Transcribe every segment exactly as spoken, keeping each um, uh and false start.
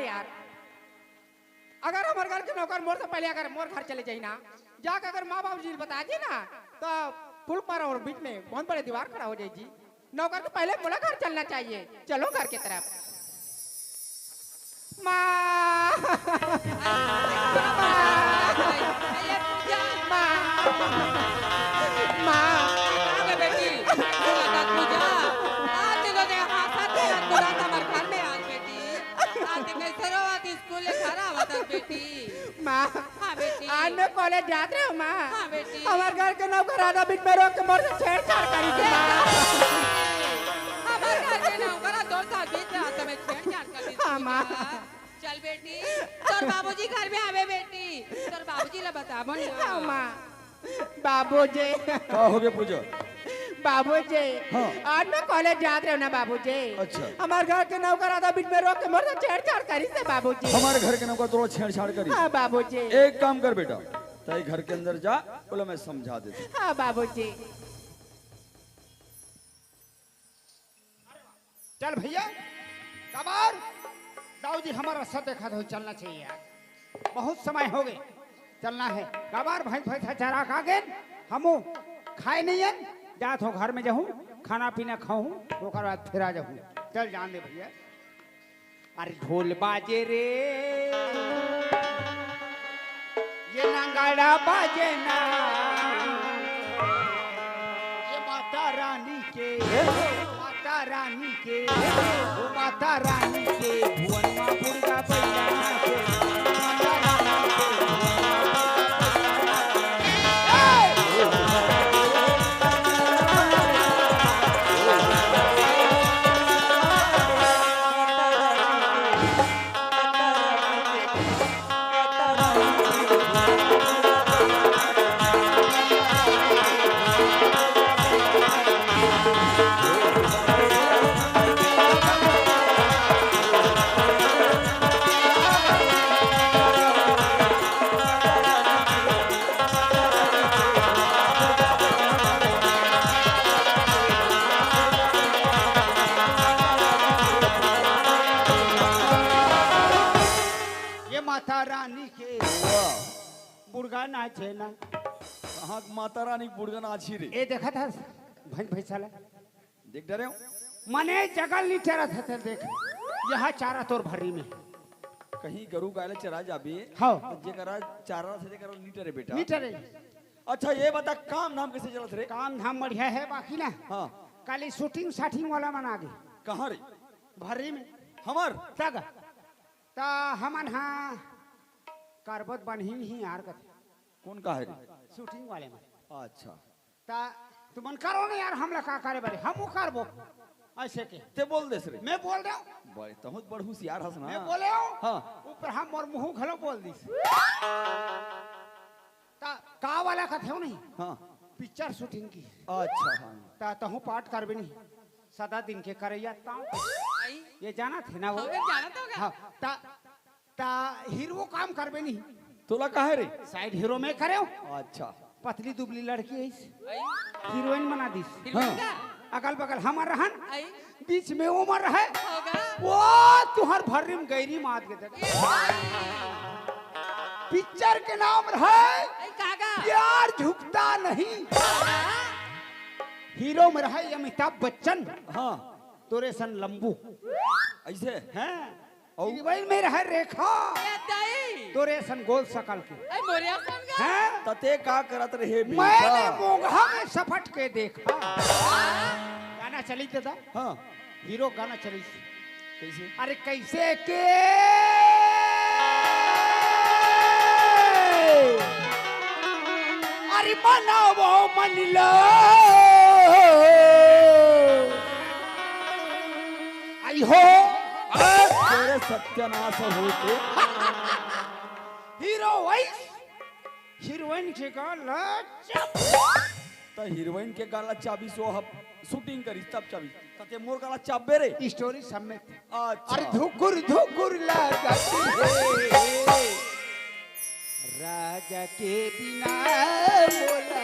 यार। अगर हमर घर के नौकर मोर से पहले अगर मोर घर चले जाही ना, जाके अगर माँ बाबूजी ल बता दिही ना, त पुल पार अउ बीच में बहुत बड़े दीवार खड़ा हो जाही जी। नौकर के पहले मोला घर चलना चाहिए। चलो घर के तरफ। माँ। माँ। माँ। अरे बेटी, पूजा, आज तो दे, हाँ, साथ में आज तो रात हमारे घर में आज बेटी। आज कैसे रोवत स्कूल ले घर आवत बेटी। माँ। हाँ बेटी। आज मैं कॉलेज जात रहे हूँ माँ। हाँ बेटी। हमारे घर के नौकर आधा बीच में रोक के मोर से छेड़छाड़ करी थी माँ। हमारे घर के नौकर दो साल बीच रात में छेड़छाड़ कर दी थी हाँ माँ। चल बेटी, तोर बाबूजी घर में आवे बेटी, तोर बाबूजी ला बताबो ना। हाँ माँ। बाबूजी। का हो गया पूजा? बाबूजी। हाँ। आज मैं कॉलेज जात रहे हूँ ना बाबूजी। अच्छा। हमारे घर के नौकर आधा बीच में रोक के मोर से छेड़छाड़ करी से बाबूजी। हमारे घर के नौकर तोर से छेड़छाड़ करी? हाँ बाबूजी। एक काम कर बेटा, तय घर के अंदर जा, बोला मैं समझा देता हूँ। हाँ बाबूजी। चल भैया, कबार, दाऊ जी हमारा रास्ता देखा दो, चलना चाहिए यार, बहुत समय हो गए, चलना है। कबार भैंस भैंसा चरा का गेन, हमू खाए नहीं है, जात हो घर में जाहूँ, खाना पीना खाहूँ, ओकर बाद फिर आ जाहूँ। चल जान दे भैया। अरे ढोल बाजे रे, ये नगाड़ा बाजे ना, ये माता रानी के, माता रानी के, ओ माता रानी के भुवन माँ दुर्गा मैया के, माता रानी के भुवन माँ दुर्गा मैया के। ए! ये माता रानी के वाह। बुड़गा नाच है ना। कहाँ के माता रानी के बुड़गा नाच ही रे? ए देखत हस भैंस भैंसा ला। देख डरे हो? मने जगल नहीं चरत है, ते देख। यहाँ चारा तोर भर्री में। कहीं गरू गाय ले चरा जाबे। हाँ। तो जेकरा चारा से जेकरा नहीं टरे बेटा। नहीं टरे। अच्छा ये बता काम धाम कैसे चलत रे? काम धाम बढ़िया है बाकी ना। हाँ। काली शूटिंग शाटिंग वाला मन आगे। कहाँ रे? भर्री में। हमर? तग। ता हमन हा करबत बनही नहीं यार कथे। कौन का है रे? शूटिंग वाले मन। अच्छा। ता तुमन करो ना यार, हमला का करे बारे, हमू करबो। ऐसे के। ते बोल देस रे। मैं बोल रहा हूँ। बड़े तहुत बड़ होशियार हस ना। मैं बोले हूँ। हाँ। ऊपर हम मोर मुँह घलो बोल दिस। ता का वाला कथे हो नहीं? हाँ। पिक्चर शूटिंग की। अच्छा हाँ। ता तहूँ पार्ट करबे नहीं। सदा दिन के करैया ताव। आई। ये जाना थे ना वो? हाँ, मैं जानत होगा। हाँ। ता ता हीरो काम करबे नहीं। तोला काहे रे? साइड हीरो में करे हो। अच्छा। पतली दुबली लड़की है इस। आई। हीरोइन बना दिस। हीरोइन हाँ। का? अगल बगल हमर रहन। आई। बीच में उमर है। होगा। वो तुहर भर्री में गैरी मार के देख। पिक्चर के नाम है आई कागा। प्यार झुकता नहीं। हीरो में रहे अमिताभ बच्चन। हाँ। तोरे सन लंबू। ऐसे? हैं? अउ? हीरोइन में रहे रेखा। ए दाई। तोरे सन गोल शकल के। ए मोरिया सन गा। हैं? तते का करत रहे बेटा? मैंने मोंघा में सपट के देखा। गाना चली दादा। हाँ। हीरो गाना चली। कैसे? अरे कैसे के? अरे मनावो मन लो। आई हो। अरे तेरे सत्यानाश होते। हीरो वैस हीरोइन के गाला चाबी। त हीरोइन के गाला चाबी सो हब शूटिंग करिस तब चाबी। तते मोर गाला चाबे रे। स्टोरी समेत। अच्छा। अरे धुकुर धुकुर लागत हे। राजा के बिना मोला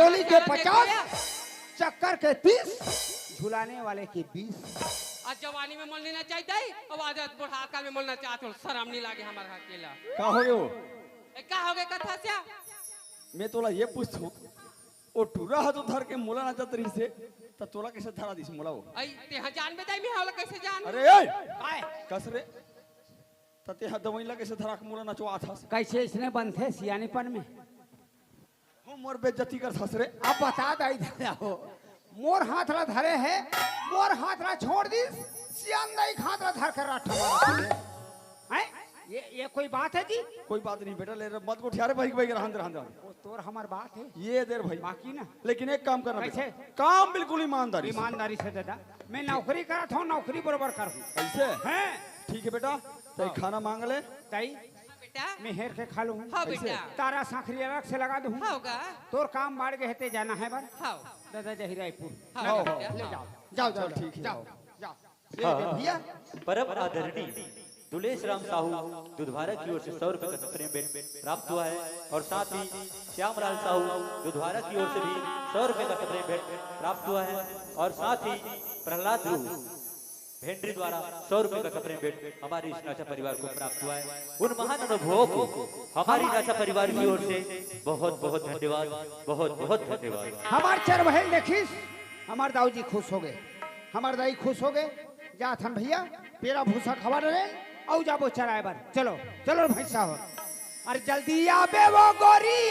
गोली के पचास, चक्कर के तीस, झुलाने वाले के बीस। आज जवानी में मोला नइ नचाय दाई, अब आज, आज बुढ़ापा में मोला नचात हो, शरम नइ लागे हमर अकेला। का हो गयो? ए, का हो गए कथा से? मैं तोला ये पूछथों, ओ टूरा ह तो धर के मोला नचात रहिसे, त तोला कइसे धरा दिस मोला ओ? अई, तेहा जानबे दाई, मैं ओला कइसे जान? अरे, ए! काय? कस रे। त तेहा दवई ला कइसे धरा के मोला नचवात हस? कइसे इसने बनथे सियानीपन में? हो, मोर बेइज्जती करथस रे। अब बता दाई दादा हो, मोर हाथ ला धरे हे, मोर हाथ ला छोड़ दिस, सियान दाई के हाथ ला धर के राठा मारत हे। हैं? ये, ये कोई बात है जी? कोई बात नहीं बेटा, ले रे, मत गोठिया रे भाई, भाई, रहन दे, रहन दे। वो तोर हमर बात है। ये दे रे भाई। बाकी ना। लेकिन एक काम करना बेटा। कैसे? काम बिल्कुल ईमानदारी से। ईमानदारी से दादा। मैं नौकरी करत हूँ, नौकरी बरोबर कर हूँ। ऐसे? हैं? ठीक है बेटा, तई हाँ। खाना मांग ले। तई? हाँ बेटा। मैं हेर के खा लूँ। हाँ कैसे? बेटा। तारा सांखरी अलग से लगा दूँ। हाँ होगा। तोर काम बाढ़ गए ते जाना है बर। हाँ। दादा जही रायपुर। हाँ हाँ, बेटा। हाँ। ले जाओ। जाओ, जाओ, चल, ठीक है। जाओ, जाओ। ये हाँ, दे भैया। परम आदरणीय दुलेश राम साहू दुधवारा की ओर से सौ रुपए का सुप्रीम भेंट प्राप्त हुआ है और साथ ही श्यामलाल साहू दुधवारा की ओर से भी सौ रुपए का सुप्रीम भेंट प्राप्त हुआ है और साथ ही प्रहलाद ध्रुव भेंडरी द्वारा सौ रुपए का सुप्रीम भेंट हमारे इस नाचा परिवार को प्राप्त हुआ है। उन महान अनुभवों को हमारी नाचा परिवार की ओर से बहुत बहुत धन्यवाद, बहुत बहुत धन्यवाद। हमार चरमहल देखिस, हमार दाऊ जी खुश हो गए, हमार दाई खुश हो गए। जात हन भैया, पेरा भूसा खवा डरे, अउ जाबो चराए बर। चलो, चलो रे भैंसा हो। अरे जल्दी आबे वो गोरी,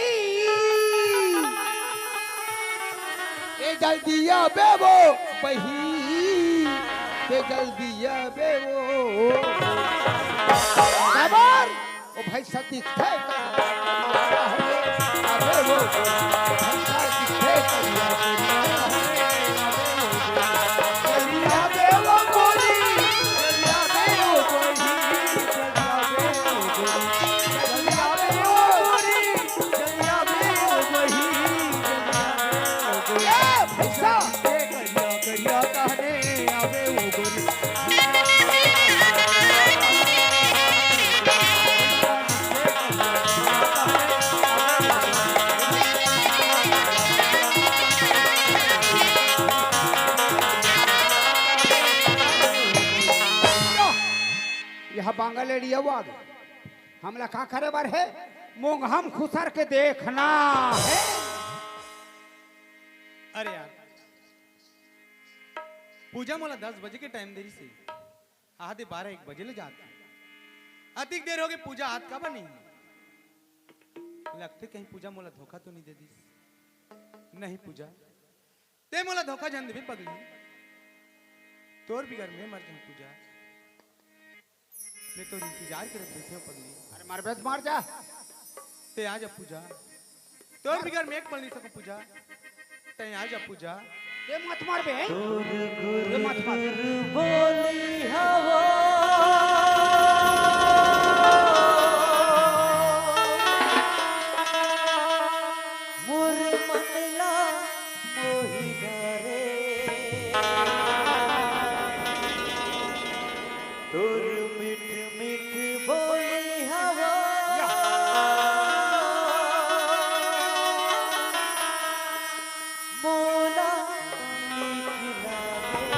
ए जल्दी आबे वो बही, ए जल्दी आबे वो। बराबर। ओ भैंसा दिखथे करिया, अबे वो भैंसा दिखथे करिया, करिया, अबे वो गोरी, करिया, अबे वो गोरी, करिया, अबे वो गोरी, करिया, अबे वो गोरी, करिया, अबे वो गोरी, करिया, अबे वो गोरी। ए भैंसा! करिया, करिया कहने आवे वो गोरी। यह बांगल एरिया वो आगे। हमला का करे बर हे? मोंघा म खुसर के देखना हे। अरे यार, पूजा मोला दस बजे के टाइम दे रिहिस हे, आदे बारह एक बजे ले जात हे। अतिक देर होगे, पूजा आत काबर नहीं? लगथे कहीं पूजा मोला धोखा तो नहीं दे दिस। नहीं पूजा, ते मोला धोखा झन देबे पगली, तोर बिगर मैं मर जाऊं पूजा। मैं तोर इंतजार करत बैठे हूं पगली। अरे मरबे त मर जा। ते आ जा पूजा। तोर बिगर मैं एक पल नहीं सकूं पूजा। तैं आ जा पूजा। ये मत मार बे। ये मत मार। बोली हवा मोर मन ला मोही डरे। तोर मीठ मीठ बोली हवा मोला नीक लागे।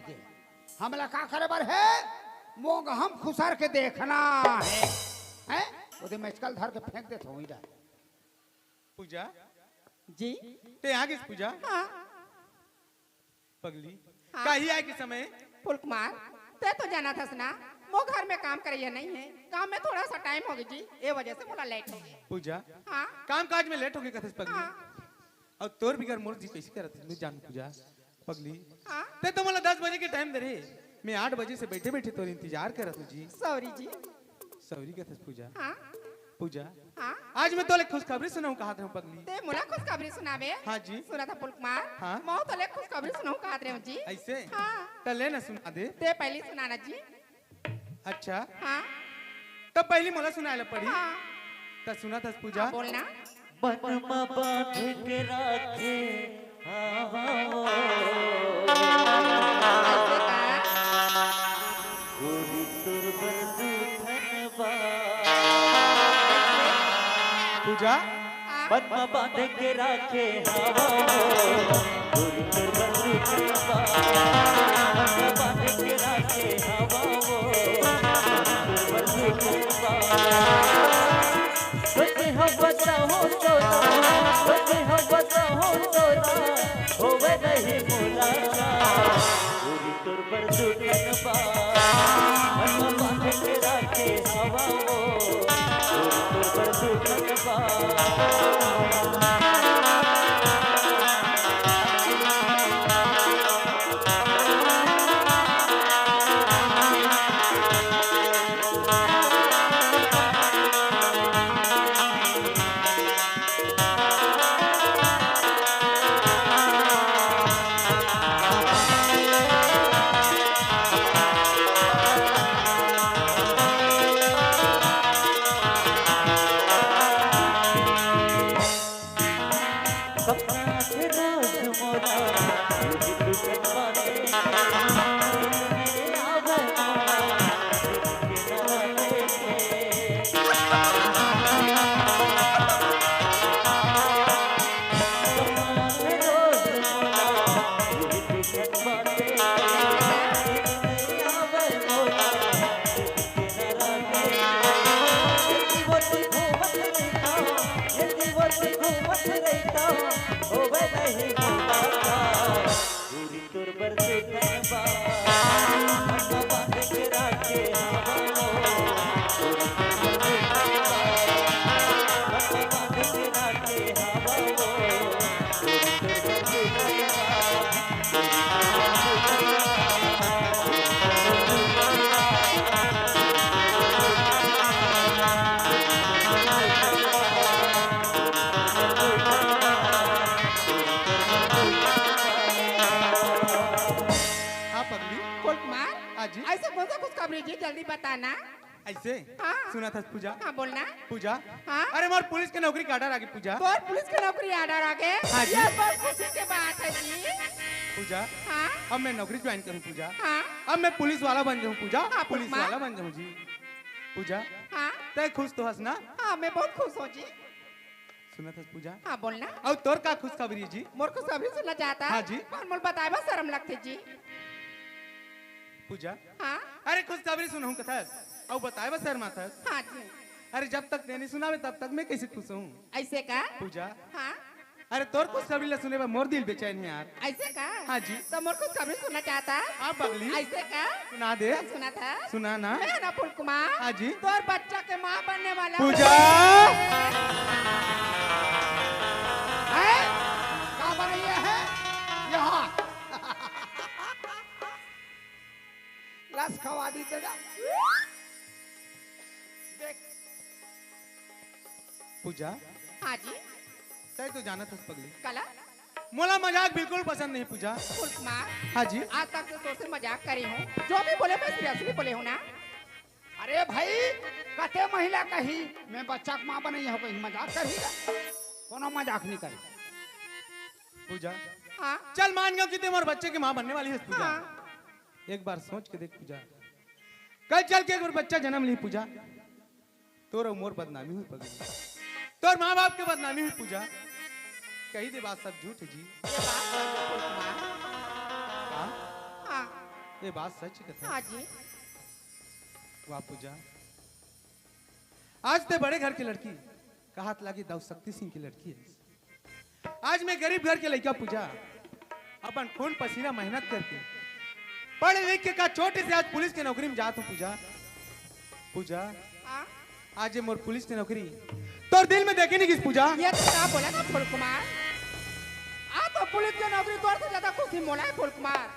के। हमला का करे बर हे? मोंग हम खुसर के देखना हे। हैं? ओदे मेचकल धर के फेंक देत हों इधर। पूजा, जी। ते आ गिस पूजा? हाँ। पगली, हाँ। काहे आए के समय? फूलकुमार, ते तो जानत हस ना, मोर घर में काम करइया नहीं हे। काम में थोड़ा सा टाइम होगे जी, ए वजह से मोला लेट होगे। पूजा, हाँ। काम काज में लेट होगे कथस पगली? हाँ। अउ तोर बिगर मोर जी कइसे करत हे, मैं जानहूं पूजा। पगली, हाँ। ते तो मोला दस बजे के टाइम दे रहे, मैं आठ बजे से बइठे बइठे तोर इंतजार करत हूं जी। सॉरी जी। सॉरी कथस पूजा? हाँ। पूजा, हाँ। आज मैं तोला खुशखबरी सुनाहूं कहत रहेंव पगली। ते मोला खुशखबरी सुनाबे? हाँ जी। सुनत हस फूलकुमार? हाँ। मैं तोला खुशखबरी सुनाहूं कहत रहेंव जी। अइसे? हाँ। त ले ना सुना दे। ते पहिली सुना ना जी। अच्छा। हाँ। त पहिली मोला सुनाए ला पड़ी। हाँ। त सुनत हस पूजा? हाँ, बोल ना। बन म बांध के राखे हवंव वो। अइसे का? गोरी तोर बर दू ठन बांध। पूजा? हाँ। बन म बांध के राखे हवंव वो। गोरी तोर बर दू ठन बांध। बन म बांध के राखे हवंव वो। गोरी तोर बर दू ठन बांध। तोके हम बताहूं तोला, तोके हम बताहूं तोला, होवे नहीं मुलाकात। गोरी तोर बर दू ठन बांध, मन बांध के राखे हवंव वो। गोरी तोर बर दू ठन बांध। सपना के राज मोरा, तू ही तू बनवा दे। आवे मोरा, तोर बर दू ठन बांध, मन बांध के राखे हवंव वो। तोर बर दू ठन बांध, मन बांध के राखे हवंव वो। हाँ, पगली। फूलकुमार, हाँ जी। अइसे कौन सा खुशखबरी जी, जल्दी बताना। अइसे? हाँ। सुनत हस पूजा? हाँ, बोलना। पूजा? हाँ? अरे, मोर पुलिस के नौकरी के order आगे पूजा। तोर पुलिस के नौकरी order आगे? हाँ जी। ये बहुत खुशी के बात हे जी। पूजा? हाँ? अब मैं नौकरी ज्वाइन करूँ पूजा। हाँ? अब मैं पुलिस वाला बन जाऊँ पूजा। हाँ, पुलिस फूलकुमार। वाला बन जाऊँ जी। पूजा? हाँ? ते खुश तो हस ना? हाँ, मैं बहुत खुश हूँ जी। सुनत हस पूजा? हाँ, बोलना। अउ तोर का खुशखबरी हे जी? मोर खुशखबरी सुनना चाहत हस? हाँ जी। पर मोला बताए बर शरम लगथे जी। पूजा? हाँ? अरे खुशखबरी सुनहूं कथस, अउ बताए बर शरमाथस। हाँ जी। अरे जब तक ते नइ सुनाबे तब तक मैं कइसे खुश हूँ? अइसे का? पूजा? हाँ? अरे तोर खुशखबरी ला सुने बर मोर दिल बेचैन हे यार। अइसे का? हाँ जी। त मोर खुशखबरी सुनना चाहत हस? हाँ पगली। अइसे का? सुना दे। सुनत हस? सुना ना। मैं ना फूलकुमार। हाँ जी। तोर बच्चा के माँ बनने वाला हूँ। पूजा। हैं? का बनइया हे? यहाँ। लस खवा दी तेला। देख। पूजा। हाँ जी। तैं तो जानत हस पगली। काला? मोला मजाक बिल्कुल पसंद नहीं पूजा। फूलकुमार। हाँ जी। आज तक तो तोसे मजाक करे हूँ, जो भी बोले मैं seriously बोले हूँ ना। अरे भाई, कते महिला कही, मैं बच्चा के माँ बनइया हूँ, कहीं मजाक करही का? कोनो मजाक नहीं करे। पूजा। हाँ। चल मान गेंव कि तैं मोर बच्चे के माँ बनने वाली हस पूजा। हाँ। एक बार सोच के देख पूजा, कल चल के अगर बच्चा जन्म लिही पूजा, तोर अउ मोर बदनामी होही पगली, तोर माँ बाप के बदनामी होही पूजा। कही दे बात सब झूठ हे जी। ये बात सही हे फूलकुमार। हाँ? हाँ। ये बात सच कथा। हाँ जी। वाह पूजा, आज ते बड़े घर के लड़की, कहत लागे दाऊ शक्ति सिंह की लड़की है। आज मैं गरीब घर के लइका पूजा, अपन खून पसीना मेहनत करके पढ़ लिख के का छोटे से आज पुलिस के नौकरी में जात हूँ पूजा। पूजा, हाँ? आज ये मोर पुलिस के नौकरी तोर दिल में देखे नहीं गिस पूजा। ये तो का बोला ना फूल कुमार, आ तो पुलिस के नौकरी तोर से ज्यादा खुशी मोला है फूल कुमार।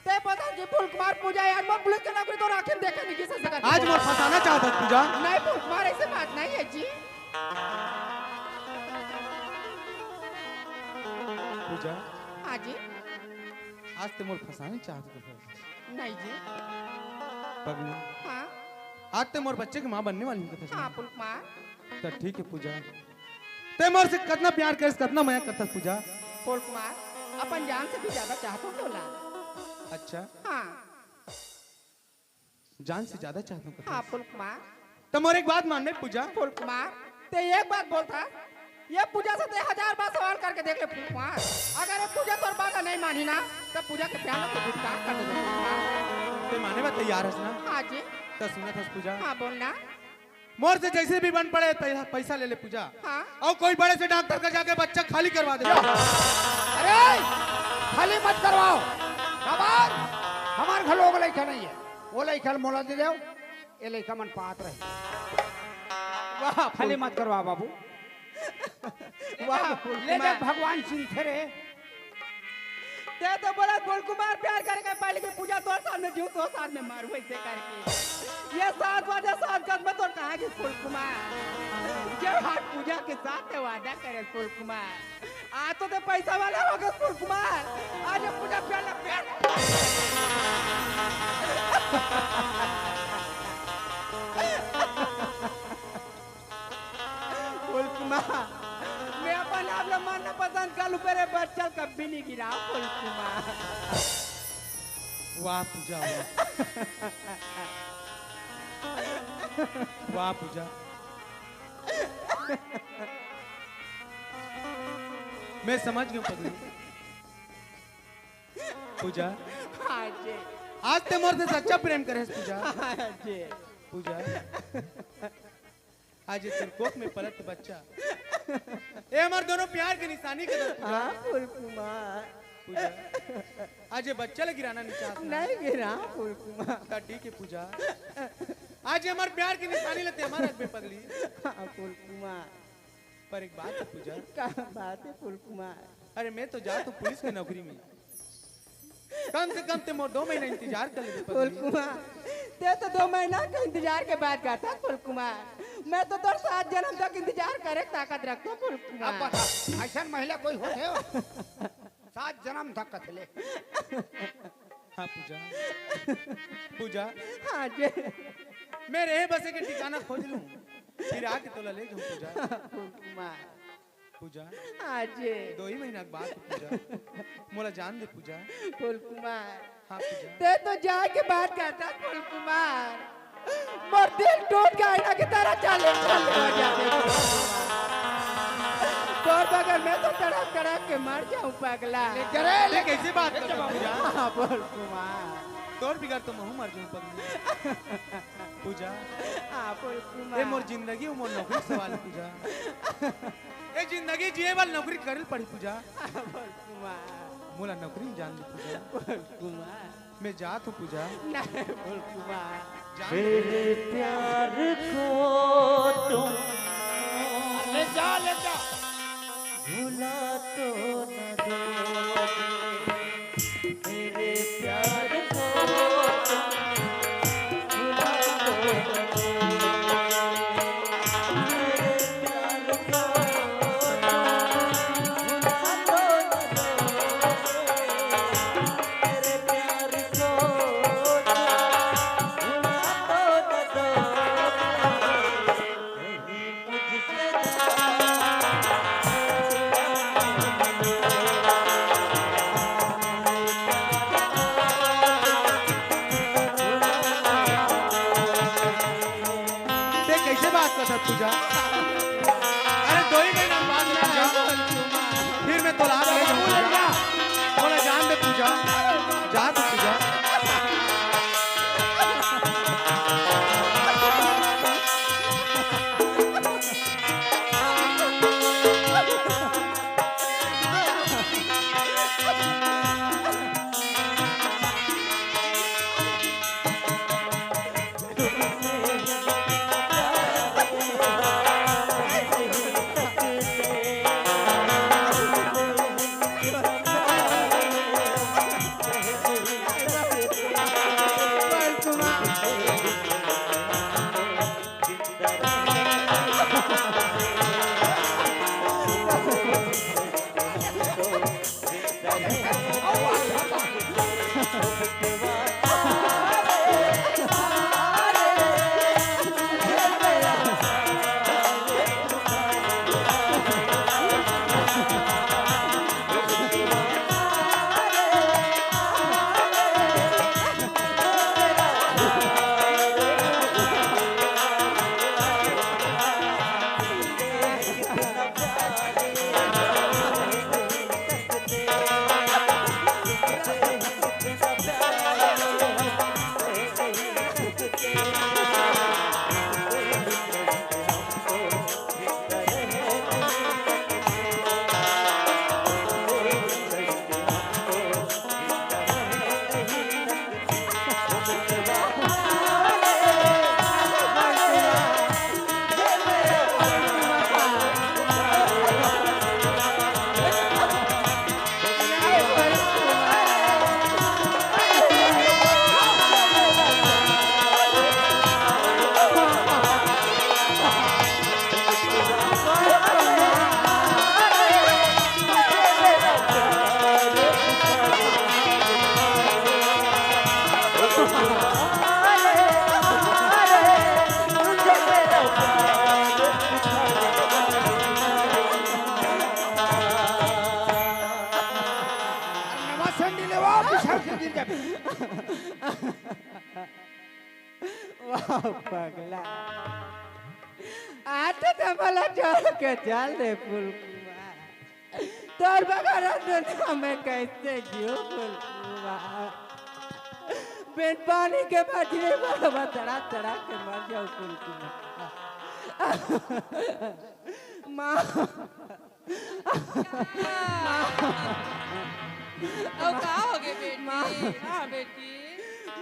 ते बता जी फूल कुमार, पूजा यार, मोर पुलिस के नौकरी तो आँखी में देखे नहीं किसी से करके आज बोला। मोर फंसाना चाहत हस पूजा। नहीं फूल कुमार, ऐसे बात नहीं है जी। पूजा, हाँ जी। आज ते मोर फंसाना चाहत हस। नहीं जी। पगली, हाँ। आज ते मोर बच्चे की माँ बनने वाली हूँ कथा। हाँ फूल कुमार। तो ठीक है पूजा, ते मोर से कतना प्यार करस, कतना मया करथस पूजा? फूल कुमार, अपन जान से भी ज्यादा चाहत हूँ तोला। अच्छा, हाँ। जान से ज्यादा चाहत हूँ कथा। हाँ फूल कुमार। तो मोर एक बात मान ले पूजा। फूल कुमार, ते एक बात बोलथा, ये पूजा से ते हजार बार सवाल करके देख ले फूल कुमार। अगर ये पूजा तोर बात नहीं मानी ना, तो पूजा के प्यार को गुस्सा कर दे फूल कुमार। ते माने बर तैयार हस ना? हाँ जी। तो सुनत हस पूजा। हाँ बोलना। मोर से जैसे भी बन पड़े, पै-, पैसा ले ले पूजा। हाँ। और कोई बड़े से डॉक्टर का जाके बच्चा खाली करवा दे। अरे, खाली मत करवाओ। हमार, हमार घलो वो लइका नहीं है। वो लइका मोला दे देव, ये लइका मन पात रहे। वाह, खाली मत करवाओ बाबू। वाह, ले जा, भगवान सिंह थे रे। ते तो बोला फूल कुमार प्यार करे के पहले कि पूजा तोर साथ में जीव, तोर साथ में मारू ऐसे करके। ये सात बजे सात कद में तोर कहा कि फूल कुमार, जब आज पूजा के साथ ते वादा करे फूल कुमार, आज तो ते पैसा वाला हो गए फूल कुमार। आज ये पूजा प्यार प्यार फूल कुमार, मैं अपन आप ला मारना पसंद कर लूं, पर ये बच्चा कभी नहीं गिरा फूल कुमार। वाह पूजा, वाह। वाह पूजा, मैं समझ गया हूँ पगली। पूजा, हाँ जी। आज ते मोर से सच्चा प्रेम करे हस पूजा। हाँ जी। पूजा, आज ये तेरे कोख में पलत बच्चा, ये हमार दोनों प्यार के निशानी के दर पूजा। हाँ फूल कुमार। पूजा, आज ये बच्चा ला गिराना नहीं चाहत ना। नहीं गिरा फूल कुमार। का ठीक है पूजा, आज ये हमार प्यार के निशानी ला ते हमार रख बे पगली। हाँ फूल कुमार। पर एक बात है पूजा। का बात है फूल कुमार? अरे मैं तो जात हूँ पुलिस की नौकरी में, कम से कम ते मोर दो महीना इंतजार कर ले फूल पगली। कुमार, ते तो दो महीना के इंतजार के बात करता फूल कुमार। मैं तो तोर सात जन्म तक इंतजार करे के ताकत रखता फूल कुमार। अब बता, ऐसा महिला कोई होथे हो? सात जन्म तक कथले। हाँ पूजा, पूजा, हाँ जी। मैं रहे बसे के ठिकाना खोज लूं, फिर आके तोला ले जाऊं पूजा। फूल कुमार। पूजा। हाँ जी। दो ही महीना के बाद पूजा। मोला जान दे पूजा। फूल कुमार। हाँ पूजा। ते तो जाए के बात करता फूल कुमार। मोर दिल टूट के आईना की तरह चाले चाले हो जाते। तोर बगल में तो तड़प तड़प के मर जाऊं पगला। ले जा रे, ले कैसी बात करता पूजा? हाँ फूल कुमार। तोर बिगर तो महू मर जाऊं पगला। पूजा। हाँ फूल कुमार। ए मोर जिंदगी, मोर नौकरी सवाल पूजा। ए जिंदगी जिए वाल नौकरी करल पड़ी पूजा। बोल कुमार। मोला नौकरी में जान दे पूजा। बोल कुमार। मैं जात हूँ पूजा। नहीं बोल कुमार। जान दे। मेरे प्यार को तुम ले जा, ले जा। भुला तो न दो। मेरे प्यार को तुम भुला तो न दो। पगला, आते त मला जोर के चल दे फुलकुआ। तोर बगैर दुनिया में कैसे जियो फुलकुआ? बिन पानी के मछली बराबर तड़प तड़प के मर जाओ फुलकुआ। माँ, अउ का होगे बेटी? माँ। हाँ बेटी।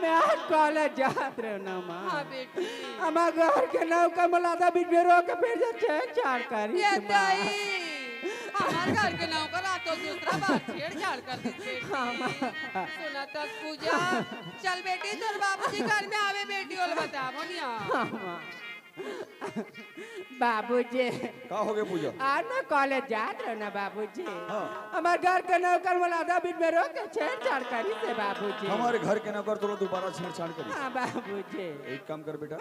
मैं आज कॉलेज जात रहेंव ना माँ। हाँ बेटी। हमर घर के नौकर मोला आधा बीच में रोक के फिर से छेड़छाड़ करिस ये माँ। दाई, हमर घर के नौकर आज तो दूसरा बार छेड़छाड़ कर दिस बेटी। हाँ, माँ। सुना तक पूजा, चल बेटी, तोर बाबूजी घर में आवे बेटी, ओला बताबो निया। हाँ, माँ। बाबूजी। का होगे पूजा? आज मैं कॉलेज जात रहेंव ना बाबूजी। हाँ। हमर घर के नौकर मोला आधा बीच में रोक के छेड़छाड़ करिस हे बाबूजी। हमर घर के नौकर तोला दोबारा छेड़छाड़ करिस। हाँ बाबूजी। एक काम कर बेटा,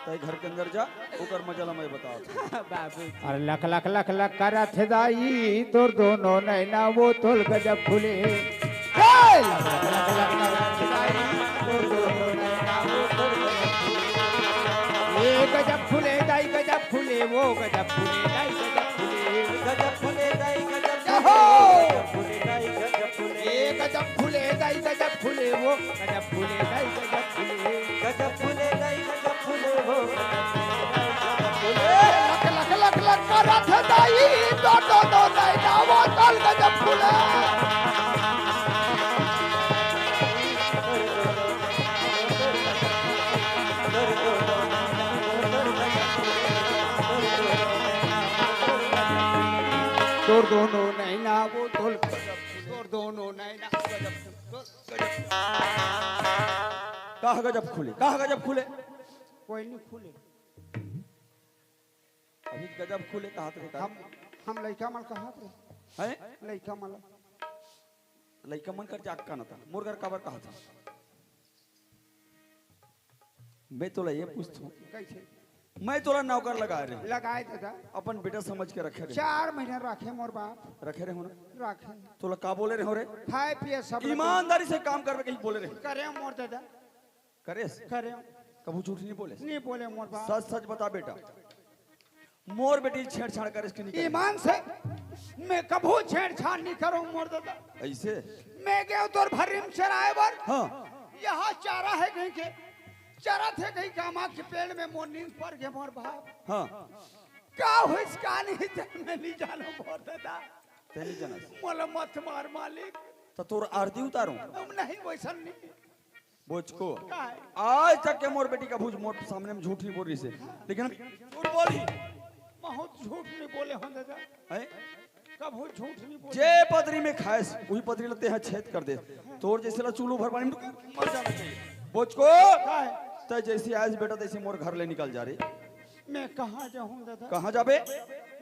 तय घर के अंदर जा, ओकर मजा ला मैं बतावत हँव। हाँ बाबूजी। अरे लक लक लक लक करत हे दाई, तोर दोनों नैना वो तोल गजब फूले। ए! लक लक लक लक करत हे दाई, तोर दोनों नैना वो तोल गजब फूले। ए गजब फूले दाई गजब फूले, वो गजब फूले दाई गजब फूले। गजब फूले दाई गजब जय हो। फूले दाई गजब फूले ए गजब फूले दाई गजब फूले, वो गजब फूले दाई गजब फूले। गजब फूले दाई गजब फूले हो। लक लक लक लक करत हे दाई, दो दो दो दाई ना वो तोल गजब फूले। तोर दोनों नैना वो तोल गजब फूले। तोर दोनों नैना गजब फूले। कहाँ गजब खुले, कहाँ गजब खुले? कोई नहीं खुले। अभी गजब खुले कहा थे हम हम लइका मन कहा थे हैं? लइका मन लइका मन कर जाग का न था, मोर घर काबर कहा था? मैं तोला ये पूछथूं, कैसे मैं तोला नौकर लगा रहे, लगाए दादा। अपन बेटा समझ के रखे रहे, चार महीना रखे मोर बाप। रखे रहे हो ना? रखे। तोला का बोले रहे हो रे? खाए पिए सब ईमानदारी से काम करबे कहीं बोले रहे? करे मोर दादा। करेस? करे। कभू झूठ नहीं बोलेस? नहीं बोले मोर बाप। सच सच बता बेटा, मोर बेटी छेड़छाड़ करेस कि नहीं करे? ईमान से मैं कभू छेड़छाड़ नहीं करूं मोर दादा। ऐसे? मैं गयो तोर भर्री में चराए बर। हाँ। यहाँ चारा हे कहीं के, चरत हे कहीं कामा के पेड़ में मोर नींद पर गे मोर बाप। हाँ। का होइस का नहीं ते मैं नहीं जानों मोर दादा। ते नहीं जानस? मोला मत मार मालिक। तो तोर आरती उतारूं? हम नहीं वैसन नहीं। बोचको। का है? आज तक के मोर बेटी कभू मोर सामने में झूठ नहीं बोल रही से, लेकिन अब झूठ बोली। बहुत झूठ नहीं बोले हो दादा। हैं? कभू झूठ नहीं बोले। जे पतरी में खाएस, वही पतरी ला तेहा छेद कर दे। तोर जैसे ला चूल्हो भर पानी में मर जाना चाहिए। बोचको। का है? तय जैसे आएस बेटा, तैसे मोर घर ले निकल जा रे। मैं कहाँ जाऊँ दादा? कहाँ जाबे?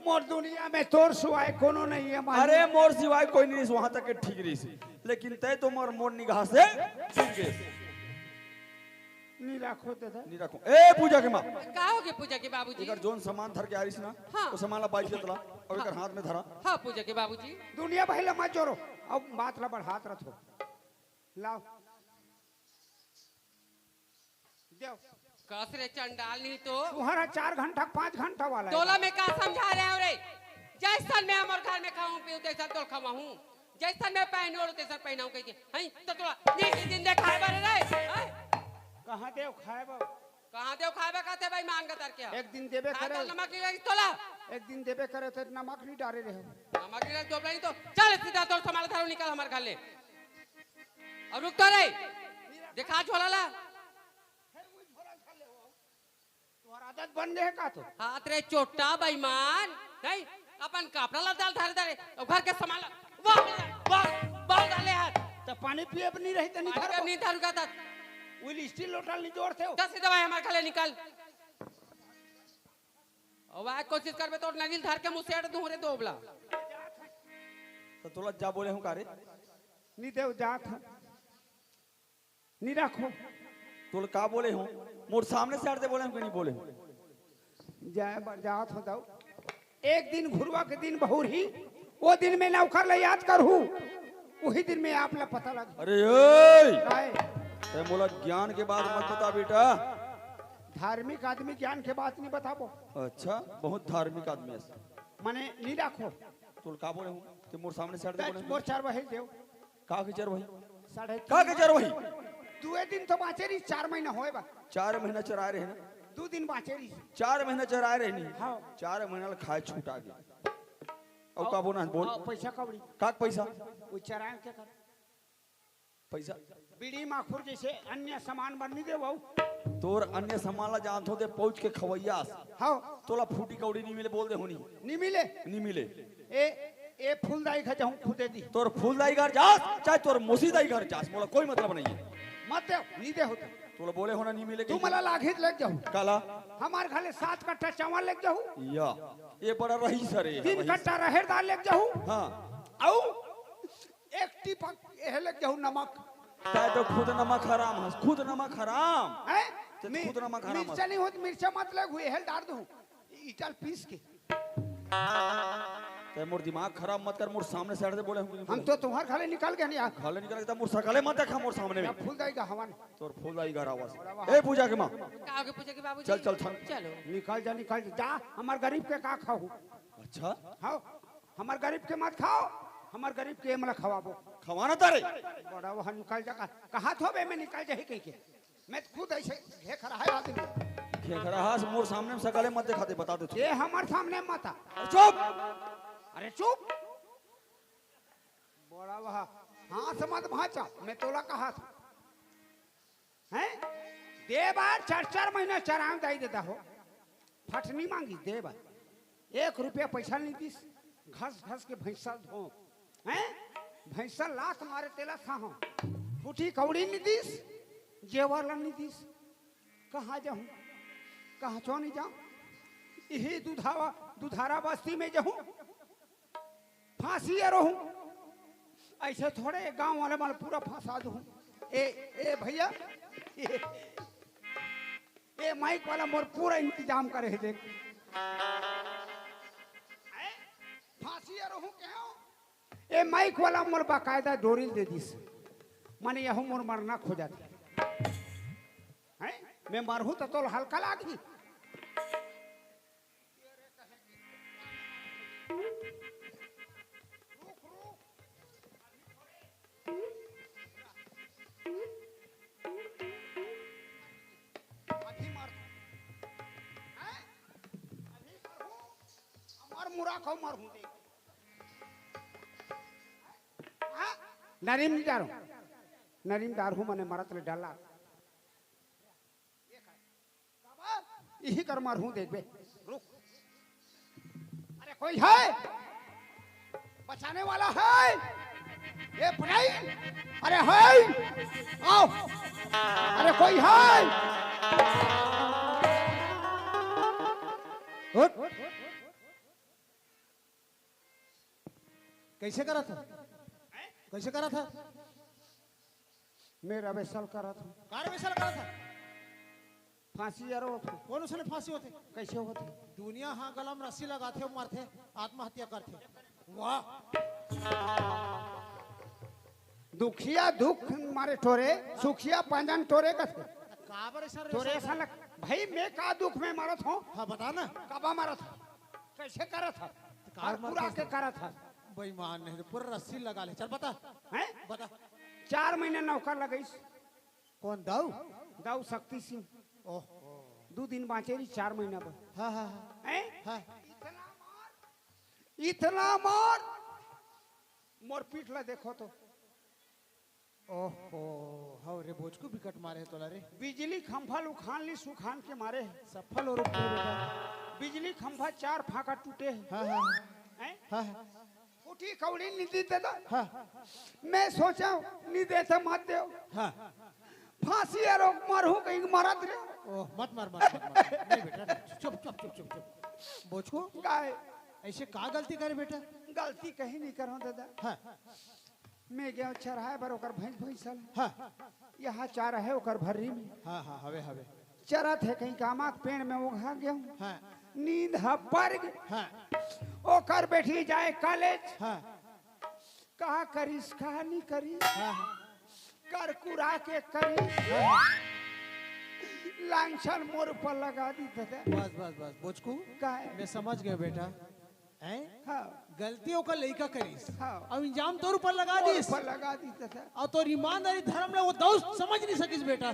मोर दुनिया में तोर सिवाय कोनो नहीं है मालिक। अरे मोर सिवाय कोई नहीं, वहां तक के ठीक रही से, लेकिन तय तो मोर मोर निगाह से चूक गए। नहीं राखो दादा। नहीं रखो। ए पूजा के माँ, का होगे पूजा के बाबूजी? एकर जोन सामान धर के आ रही ना, हाँ। वो सामान ला बाइक के तला और एकर हाथ में धरा। हाँ पूजा के बाबूजी। दुनिया भर ले मत जोरो। अब बात ला बढ़ात रथो। लाओ। देव। कस रे चंडाल नहीं तो। तुहरा चार घंटा पाँच घंटा वाला है। तोला मैं का समझा रहे हो रे? जैसन मैं हमर घर में खाऊं पीऊं तैसन तोल खवाऊं, जैसन मैं पहनूं ओढ़ूं तैसन पहनाऊं कह के। हैं तो तोला नीक दिन देखाए बर रे। हैं? कहाँ देव खाए बाबू? कहाँ देव खाए बर कहते भाई मान का तर के? एक दिन देबे खाए करे। तो नमक नहीं लगी तोला। एक दिन देबे करे तो नमक नहीं डारे रहे हो। नमक नहीं लगी तो नहीं तो चल सीधा तोर सामान धरो निकल हमर घर ले। अब रुक तो रे। दिखा झोला ला। तुम्हारा आदत बन गए का तो? हाथ रे चोट्टा बेईमान, नहीं अपन कपड़ा ला डाल धरे धरे, अब घर के सामान ला, वाह, वाह, वाह डाले हाथ। तो पानी पिए भी नहीं रही तो नहीं पानी धर नहीं धरुका था, वो स्टील लोटा नहीं जोड़ते हो। दस दवाई हमारे खाले निकाल। अब आए कोशिश करबे तो नलील धर के मुँह से दूँ रे दोबला। तो तोला जा बोले हूँ का रे? नहीं देव जात है। नहीं रखो। तोला का बोले हूँ? मोर सामने से हटते बोले हूँ कि नहीं बोले हूँ? जाए बर जात हो दाऊ। एक दिन घुरवा के दिन बहुर ही, वो दिन में नौकर ले याद करहू, वही दिन में आप ला पता लग अरे ओए! आए। ते मोला ज्ञान के बात मत बता बेटा। धार्मिक आदमी ज्ञान के बात नहीं बताबो। अच्छा, बहुत धार्मिक आदमी है। माने नहीं राखो। तोल का बोले हूँ? ते मोर सामने से हट दे बोले। मोर चार बहिर देव। का के चार बहिर? साढ़े तीन। का के चार बहिर? दुए दिन तो बाँचे रही, चार महीना होए बा। चार महीना चराए रहे ना। दू दिन बाँचे रही। चार महीना चराए रहे नहीं। हाँ। चार महीना ला खाए छूटा गया। अउ का बोना है, बोल। अउ पैसा कौड़ी? का पैसा? वो चराए के कर। पैसा? बीड़ी माखुर जैसे अन्य सामान बर नहीं देवो। तोर अन्य सामान ला जानथो ते पहुंच के खवैया अस। हाँ। तोला फूटी कौड़ी नहीं मिले, बोल दे होनी। नहीं मिले? नहीं मिले। ए, ए फूलदाई घर जाहूँ खुदे दी। तोर फूलदाई घर जास, चाहे तोर मोसीदाई घर जास, मोला कोई मतलब नहीं है। मत दे, नहीं दे होता। तोला बोले होना नहीं मिले तू कहीं। मला लाघित लेग जाहू। काला? हमार घले सात कट्ठा चावल लेग जाहू। या, ये बड़ा रही सर ये तीन हमारी। कट्ठा रहेर दाल लेग जाहू। हाँ। अउ एक टीपा एहे लेग जाहू नमक। तैं तो खुद नमक हराम हस, खुद नमक हराम। हैं? ते तो मि-, खुद नमक हराम हस। मिर्चा नहीं होत, मिर्चा मत लेग हू, एहे ल डार दूँ। ईटा ल पीस के। तैं मोर दिमाग खराब मत कर, मोर सामने से हट दे बोले हम। हम तो तुम्हार घले निकल गए नहीं यार। घले निकल के त मोर सकले मत देखा मोर सामने में। फूलदाई का हवन। तोर फूलदाई घर आवास। ए पूजा के माँ। का हो गया पूजा के बाबूजी? चल, चल, चल। चलो। निकल जा, निकल जा। जा, हमार गरीब के का खाहू? अच्छा। हाँ, हमार गरीब के मत खाओ, हमार गरीब के एमला खवाबो। खवाना तारे। बड़ा वहाँ निकल जा, कहा थो बे मैं निकल जाही कह के। मैं तो खुद ऐसे घेखरा है आदमी। घेखरा हस, मोर सामने में सकले मत देखा दे, बता दे तू। ये हमार सामने मत आ। अरे चुप। अरे चुप। बड़ा वहाँ हाथ मत भाचा, मैं तोला कहा था। हैं? दे बार चार चार महीना चराम दाई देता हो। फटनी मांगी, दे बार। एक रुपया पैसा नहीं दिस, घस घस के भैंसा धो। हैं? भैंसा लात मारे तेला साहो। फूटी कौड़ी नहीं दिस, जेवर ला नहीं दिस। कहाँ जाहूँ? कहाँ चो नहीं जाऊँ? यही दुधावा, दुधारा बस्ती में जाहूँ। फांसी ये रहूं। ऐसे थोड़े गांव वाले मन पूरा फंसा दूं। ए, ए भैया, ए, ए माइक वाला मोर पूरा इंतजाम करे है देख। ए, फांसी ये रहूं क्यों? ए माइक वाला मोर बाकायदा डोरी दे दिस। माने यहू मोर मरना खोजत है। हैं? मैं मरहूं तो तोल हल्का लागही। अभी मर, हैं? अभी मरहूं, मर मुरा को मरहूं देख। हाँ? नरीम नहीं डारो, नरीम डारहूं मने मरत ले डर लाग। इही कर मारहूं, देखबे। रुक। अरे कोई है? बचाने वाला है? ये पढ़ाई? अरे है? आओ। अरे कोई है? उठ। कैसे करा था? कैसे करा था? मैं रवेसल करा था। का रवेसल करा था? फांसी यारो होथे। कौन उसने फांसी होथे? कैसे होथे? दुनिया हाँ गला में रस्सी लगाथे, मरथे, आत्महत्या करथे। वाह। दुखिया दुख मारे टोरे, सुखिया पांजन टोरे कथे। काबर ऐसा रे टोरे साला? ऐसा लग, भाई मैं का दुख में मरत हूँ? हाँ, बता ना। कबा मरत हूँ? कैसे करत हस? काबर और पूरा मरत के हस? करत हस? बेईमान नहीं, पूरा रस्सी लगा ले। चल बता। हैं? बता। चार महीने नौकर लगइस। कौन दाऊ? दाऊ शक्ति सिंह। ओह। दू दिन बाँचे रही, चार महीना बर। हाँ, हाँ, हाँ। हैं? हाँ। इतना मार, इतना मार, मोर पीठ ला देखो तो। ओहो, हव रे बोचकू बिकट मारे हे तोला रे। बिजली खंभा ल उखान ली सुखान के मारे हे। सफल हो रुक बेटा। बिजली खंभा चार फाका टूटे हे। हाँ, हाँ, हैं? हाँ, हाँ। फूटी कौड़ी नहीं देता। हाँ। मैं सोचा नहीं देता मत देव। हाँ। फांसी यारो मरहूँ कहीं मरत रे। ओह, मत मार, मत, मत, मत। नहीं बेटा, नहीं। चुप, चुप, चुप, चुप, चुप। बोचकू, काय? ऐसे का गलती करे बेटा? गलती कहीं नहीं करो दादा। हाँ। मैं गया चराए बर ओकर भैंस भैंसा ल। हाँ। यहाँ चारा हे ओकर भर्री में। हाँ, हाँ, हवे, हवे। चरत हे कहीं कामा के पेड़ में ओघा गया। हाँ। नींद ह पर गे। हाँ। ओकर बेटी जाए कॉलेज। हाँ। का करिस, का नहीं करिस? हाँ, हाँ। कर कुरा के करिस। हाँ। लांछन मोर ऊपर लगा दी दादा। बस बस बस बोचकू, का है? मैं समझ गया बेटा। हैं? हाँ। गलती ओकर लइका करिस। हाँ। अब इल्जाम तोर ऊपर लगा मोर दिस। ऊपर लगा दी दादा। और तोर ईमानदारी धर्म ला वो दौस समझ नहीं सकिस बेटा।